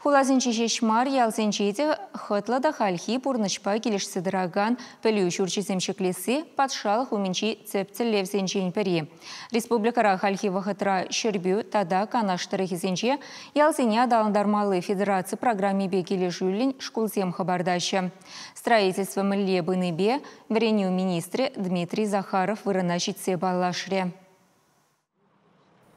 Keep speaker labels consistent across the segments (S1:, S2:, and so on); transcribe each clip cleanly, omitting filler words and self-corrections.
S1: Хуласенче ҫеҫ мар, ялсенче те хӑтлӑ та хальхи пурнӑҫпа килӗшсе тӑракан пӗлӳ ҫурчӗсем ҫӗклесси патшалӑх умӗнчи тӗп тӗллевсенчен пӗри. Республикӑра хальхи вӑхӑтра Ҫӗрпӳ тата Канаш тӑрӑхӗсенче ялсене аталантармалли федераци программипе килӗшӳллӗн шкулсем хӑпартаҫҫӗ. Строительство мӗнле пынипе вӗренӳ министрӗ Дмитрий Захаров вырӑна ҫитсе паллашрӗ.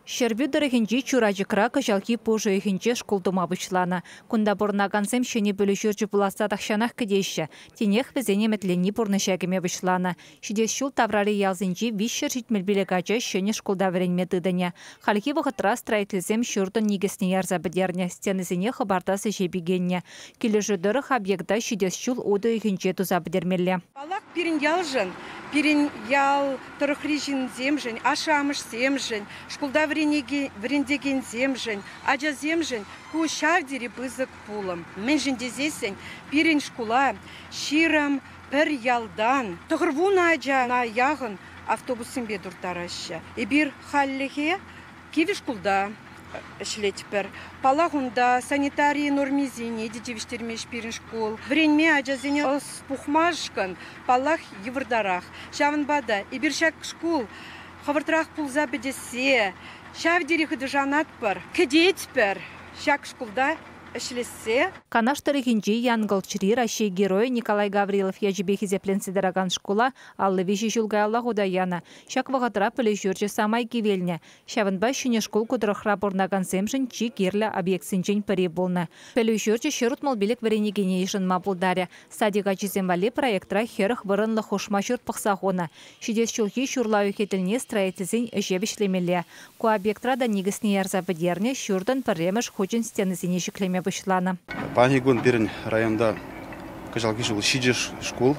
S2: Ҫӗрпӳ тӑрӑхӗнчи Чурачӑкра кӑҫалхи пуш уйӑхӗнче шкул тума пуҫланӑ. Кунта пурӑнакансем ҫӗнӗ пӗлӳ ҫурчӗ пуласса тахҫанах кӗтеҫҫӗ. Тинех вӗсен ӗмӗтленни пурнӑҫа кӗме пуҫланӑ. Ҫитес ҫул таврари ялсенчи 375 ача ҫӗнӗ шкулта вӗренме тытӑнӗ. Хальхи вӑхӑтра строительсем ҫуртӑн никӗсне ярса пӗтернӗ, стенисене хӑпартас ӗҫе пикеннӗ. Килӗшӳ тӑрӑх объекта ҫитес ҫул утӑ уйӑхӗнче туса пӗтермелле.
S3: Паллах, пирӗн ялшӑн, пирӗн ял тӑрӑхри ҫынсемшӗн, ашшӗ-амӑшсемшӗн, шкулта вӗрентекенсемшӗн, ачасемшӗн ку ҫав тери пысӑк пулӑм. Мӗншӗн тесессӗн пирӗн шкула 21 ялтан 90 ачана яхӑн автобуссемпе турттараҫҫӗ. Эпир хальлӗхе кивӗ шкулта ӗҫлетпӗр. Паллах, унта санитари нормисене те тивӗҫтермест пирӗн шкул. Вӗренме ачасене ӑс пухмашкӑн, паллах, йывӑртарах. Ҫавӑнпа та эпир ҫак шкул хӑвӑртрах пулса пӗтессе ҫав тери хытӑ шанатпӑр, кӗтетпӗр ҫак шкулта ӗҫлессе.
S2: Канаш тӑрӑхӗнчи Янкӑлчри Раҫҫей Геройӗ Николай Гаврилов ячӗпе хисепленсе тӑракан шкула 53 ҫул каялла хута янӑ. Ҫак вӑхӑтра пӗлӳ ҫурчӗ самай кивелнӗ. Ҫавӑнпа ҫӗнӗ шкул ку тӑрӑхра пурӑнакансемшӗн чи кирлӗ объектсенчен пӗри пулнӑ. Пӗлӳ ҫурчӗ 165 вӗренекене йышӑнма пултарӗ. Садик ачисем валли проектра 40 вырӑнлӑ хушма ҫурт пӑхса хунӑ. Ҫитес ҫулхи ҫурла уйӑхӗ тӗлне строительсен ӗҫе вӗҫлемелле. Ку объектра та никӗсне ярса пӗтернӗ, ҫуртӑн пӗрремӗш хучӗн стенисене ҫӗклеме пуҫланӑ.
S4: Паянхи кун пирӗн районта кӑҫалхи ҫул 7 шкул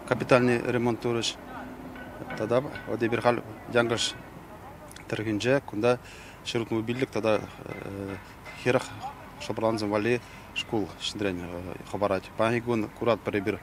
S4: капитальный ремонт турӗҫ. Тата вот эпир халь Янкӑш тӑрӑхӗнче кунта 165 тата 40 шӑпӑрлансем валли шкул ҫӗнӗрен хӑпарать. Паянхи кун куратпӑр эпир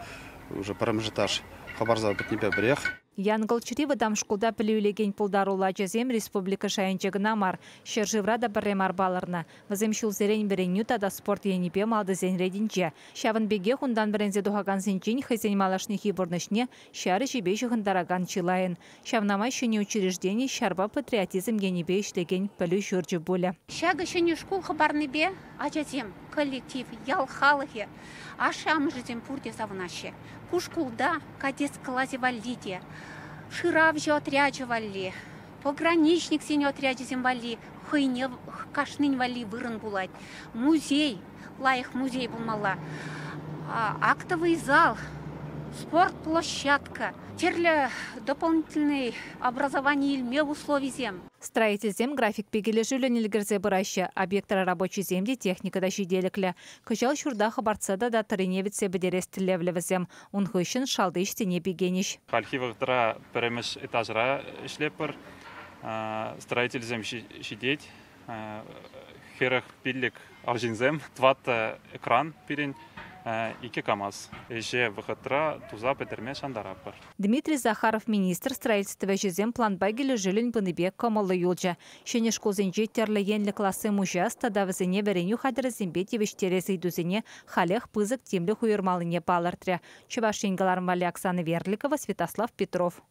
S4: уже пӗрремӗш этаж хӑпарса пӗтнипе пӗрех.
S2: Янкӑлчри вӑтам шкулта пӗлӳ илекен пултаруллӑ ачасем республика шайӗнче кӑна мар, ҫӗршывра та пӗрре мар палӑрнӑ. Вӗсем ҫулсерен вӗренӳ тата спорт енӗпе малтисен ретӗнче. Ҫавӑн пекех унтан вӗренсе тухакансенчен хӑйсен малашнехи пурнӑҫне ҫар ӗҫӗпе ҫыхӑнтаракан чылайӑн. Ҫавна май ҫӗнӗ учреждени ҫарпа патриотизм енӗпе ӗҫлекен пӗлӳ ҫурчӗ пулӗ.
S5: Ҫакӑ ҫӗнӗ шкул хӑпарнипе ачасем, коллектив, ял халӑхӗ, ашшӗ-амӑшӗсем пурте савӑнаҫҫӗ. Ку шкулта кадет класӗ валли те, шыравҫӑ отрячӗ валли, пограничниксен отрячӗсем валли хӑйне кашнин валли вырӑн пулать. Музей, лайӑх музей пулмалла. Актовый зал, спорт площадка, тӗрлӗ дополнительный образование илме условисем.
S2: Строительсем графикпе килӗшӳллӗн ӗлкӗрсе пыраҫҫӗ. Объектра рабочисем те техника та ҫителӗклӗ. Кӑҫал ҫурта хӑпартса тата тӑррине витсе пӗтерес тӗллевлӗ вӗсем. Ун хыҫҫӑн шалти ӗҫсене пикенӗҫ.
S6: Хальхи вӑхӑтра пӗрремӗш этажра ӗҫлетпӗр. Строительсем ҫитет. 45 арҫынсем, 4 экран пирӗн, 2 КАМАЗ. Ӗҫе вӑхӑтра туса пӗтерме шантаратпӑр.
S2: Дмитрий Захаров министр строительство ӗҫӗсем планпа килӗшӳллӗн пынипе кӑмӑллӑ юлчӗ. Ҫӗнӗ шкулсенче тӗрлӗ енлӗ классем уҫас тата вӗсене вӗренӳ хатӗрӗсемпе тивӗҫтерес ыйтусене халех пысӑк тимлӗх уйӑрмаллине палӑртрӗ. Чӑваш Ен кӑларӑм валли Оксана Верликова, Святослав Петров.